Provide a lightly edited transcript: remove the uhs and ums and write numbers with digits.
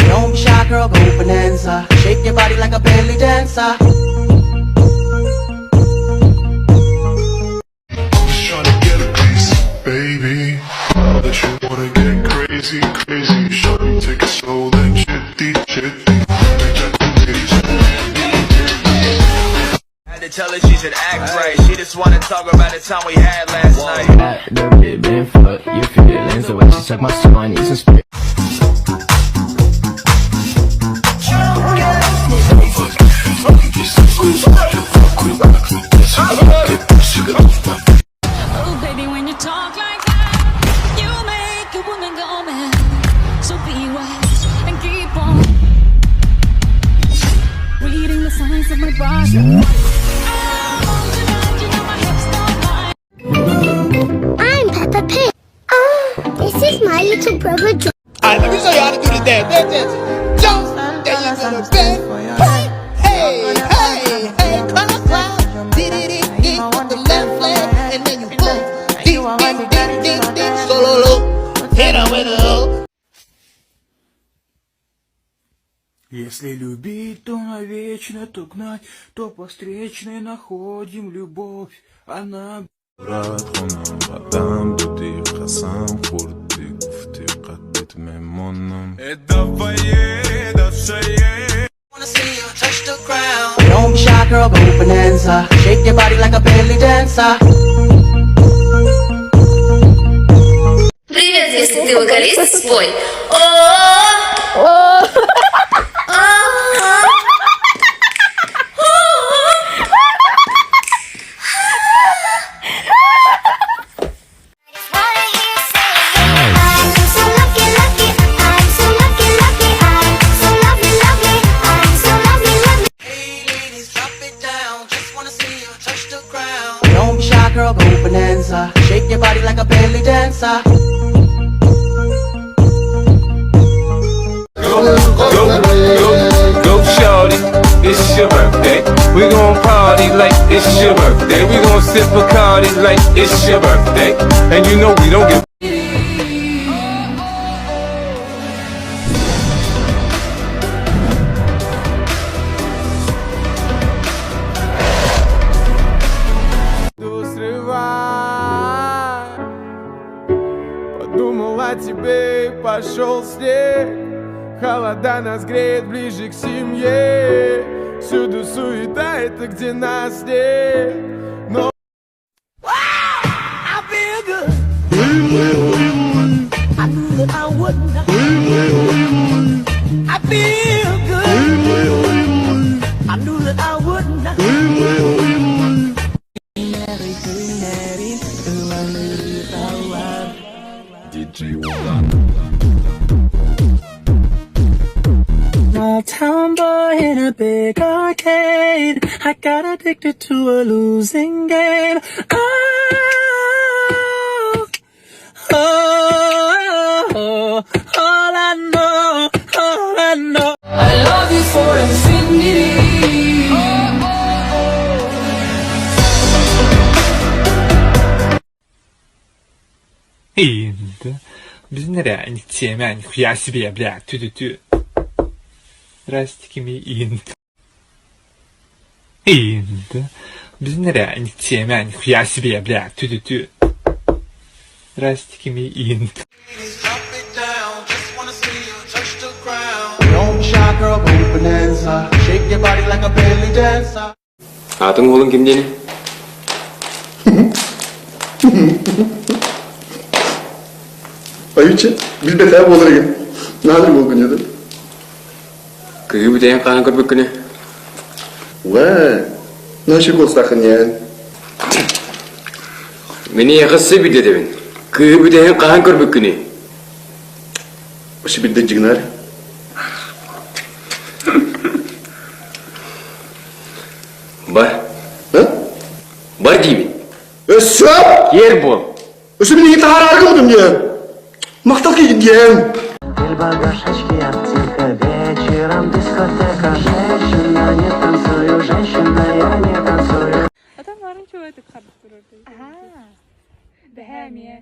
Don't be shy, girl, go bonanza. Shake your body like a belly dancer. Tryna get a piece, baby. That you wanna get crazy, crazy. Shawty, take it slow, then chitty, chitty. Make that titties. Had to tell her she should act right. She just wanna talk about the time we had last night. The ribbon for your feelings. The way she suck my soul, I need some spirit. Oh, baby, when you talk like that, you make a woman go mad. So be wise and keep on reading the signs of my body. I'm on tonight, you know my hips don't lie. I'm Peppa Pig. Oh, this is my little brother George. Alright, let me show you how to do the dance. Dance, dance. Jump. Then you gonna bend. Hey, hey, hey, hey. Clap, clap. Dee, dee, dee, dee. With the left leg. And then you boom. Dee, dee, dee, dee, dee. Solo, low. Hit her with a hook. Если любить, то навечно, то гнать, то по встречной находим любовь. Она قدم بودی قسم خوردی گفتی قدت میمونم Wanna see you touch the ground. Don't be shy, girl, go bonanza. Shake your body like a belly dancer. Привет, если ты вокалист, спой. О, I'm so lucky, lucky. I'm so lucky, lucky. I'm so lovely, lovely. I'm so lovely, lovely. Hey ladies, drop it down. Just wanna see you touch the ground. Don't be shy, girl, go bonanza. Shake your body like a belly dancer. Go, go, go, shorty, it's your birthday. We gon' party like it's your birthday. We gon' sip Bacardi like it's your birthday. And you know we don't give Срывай. Подумал о тебе и пошел снег. Холода нас греет ближе к семье. Всюду суета, это где нас нет. Но Small town boy in a big arcade. I got addicted to a losing game. Oh, oh, oh, all I know, all I know. I love you for infinity. Инда. Без ныря, темя, нихуя себе, бля, тю-тю-тю. Здрасте, ми Инда. Инда. Без ныря, темя, нихуя себе, бля, тю-тю-тю. Здрасте, ми Инда. Ladies, drop it down. Just wanna see you touch the ground. Don't be shy, girl, go bonanza. Shake your body like a belly dancer. Атың олың кимден? Ayıçı, biz beter болар Nadir болған еді. Кыгы бүтәйін қаған көрбік күні. Уә, нашы болсақын ян. Мені яғысы білді дебін. Кыгы бүтәйін қаған көрбік күні. Осы бірде жигнар. Бар. Ха? Бар деймін. Өссөп! Ер бол. Өсі мен неге тағар арғы болдым не? Мақтал кейін диен. Адам барын чуетик хардып турар. Ага. Бэхэмие.